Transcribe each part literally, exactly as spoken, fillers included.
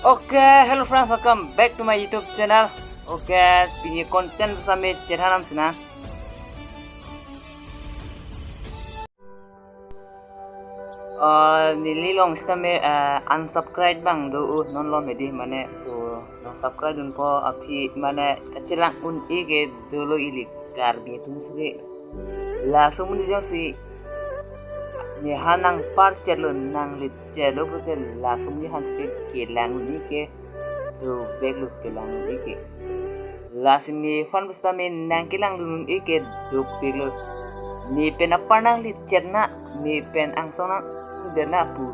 Okay, hello friends, welcome back to my YouTube channel. Okay, pini content sitame chethan nang sinang. Uh, neli along sitame uh, unsubscribe abang do, uh, non lom hedi mane, uh, non subscribe dunpo aphi mane kachelang un-e ke dolo ili Karbi atum si. Laso amonit jongsi nephan nangpar chetlo, nanglit chetlo pulote laso amonit aphan si kelang un-e ke doveklo, kelang un-e ke. Lasi nephan pusitame nangkelang dun un-e ke doveklo. Ne pen apar nanglit chet nang, ne pen angsong nangdet nang pu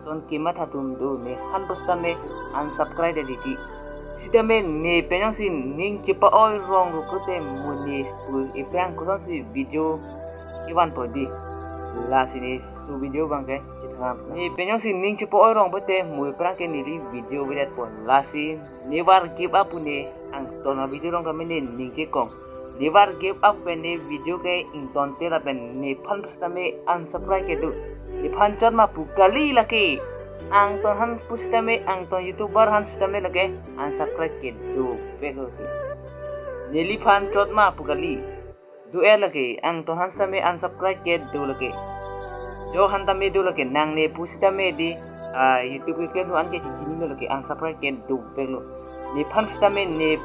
ason kematha atum do, nephan pusitame unsubscribe det titi. Sitame ne pen jongsi ning chepa-oi rong lo pulote mo ne pu aphrang kosonsi video kevanpo di. Lasi ne laso video abang ke chethan nang. Ne pen jongsi ning chepa-oi rong pulote mo aphrang ke neli video vedetpo. Lasi never give up pu ne angton avideo along tame ne ning chekong. Never give up pen ne video ke ingtonte lapen nephan pusitame unsubscribe kedo. Nephan chot ma pu kali lake. Angton aphan pusitame, angton YouTuber aphan sitame lake unsubscribe kedo, doveklo ke. Neliphan chot ma pu kali. Do-et lake, angton aphan sitame unsubscribe kedo lake. Jo aphan tame do lake, nang ne pusitame di, ah, YouTube keklem an ke chechinilo lake, unsubscribe ke doveklo. Nephan sitame ne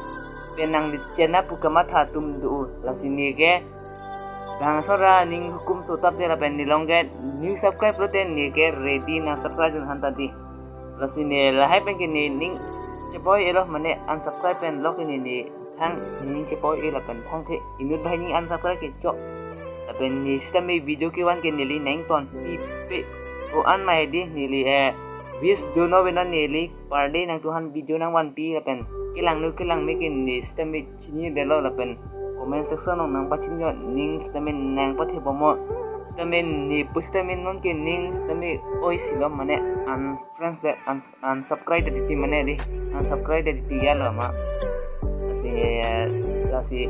pen nanglit chet nang pu kamatha atum do, lasi ne ke bang asonra ning hukum so tapte lapen nelong ke new subscribe lote ne ke ready nang subscribe dun aphan ta di. Lasi ne lahai pen ke ne ning chepa-oi-elo mane unsubscribe pen lok ne ne thang ning chepa-oi-e lapen thangthe inut banghini unsubscribe kechok. Lapen ne sitame video kevan ke neli nangtonpipe ko-an ma hedi, neli eh wish do no bena neli per day nangtum aphan video nangvanpi lapen kelang nu kelang me ke ne sitame chinidetlo lapen comment section along nangpachinilo, ning sitame nangpathebomnon. Sitame ne pusitame non ke ning sitame oi silo mane unfriends det, un unsubscribe det titi mane di, unsubscribe det titi ya lo ma. Lasi, eh, lasi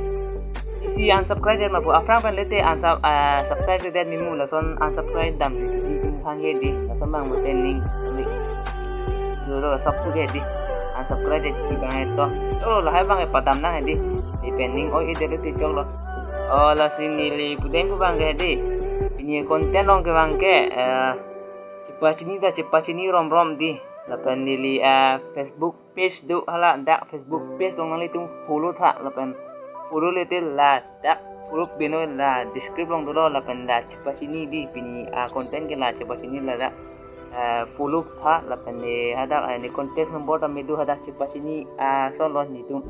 isi unsubscribe det ma pu aphrang pen lete unsub-, ah, subscribe det mimu lason unsubscribe dam titi tum hang ye di, lason abang mate ning kali. Lo lo subscribe di, unsubscribe det titi abang eto. Lo lahai abang epadam nang di. Ne pen ning oi-e det titi choklo. Oh, lasi neli pudeng pu abang ke di. Pini content along ke abang ke, eh, chepachini ta chepachini romrom di. Lapen neli, eh, Facebook page do, hala dak Facebook page along nanglitum follow tha lapen follow lete ladak follow beno la description along dolo lapen la chepachini di, pini a content ke la chepachini ladak, eh, follow tha lapen ne hadak, eh, ne contact number tame do, hadak chepachini, ah, ason lo netum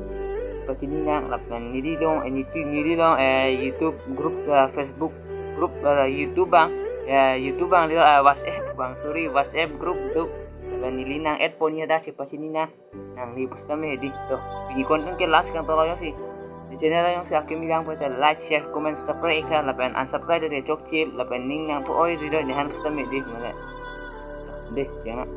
chepachini nang lapen neli along, eh, niti neli along, eh, YouTube group, eh, Facebook group, eh, YouTube abang, eh, YouTube abang lo, eh, WhatsApp abang, sorry, WhatsApp group do. Lapen neli nang-add pon hadak chepachini nang. Nangli pusitame hedi to. Pini content ke last kangtolo, jongsi ne channel jongsi akimi lang pulote like, share, comment, subscribe ikha lapen unsubscribe det chokche lapen ning nangpo-oi-ri do nephan pusitame di mane. Dei, jangan.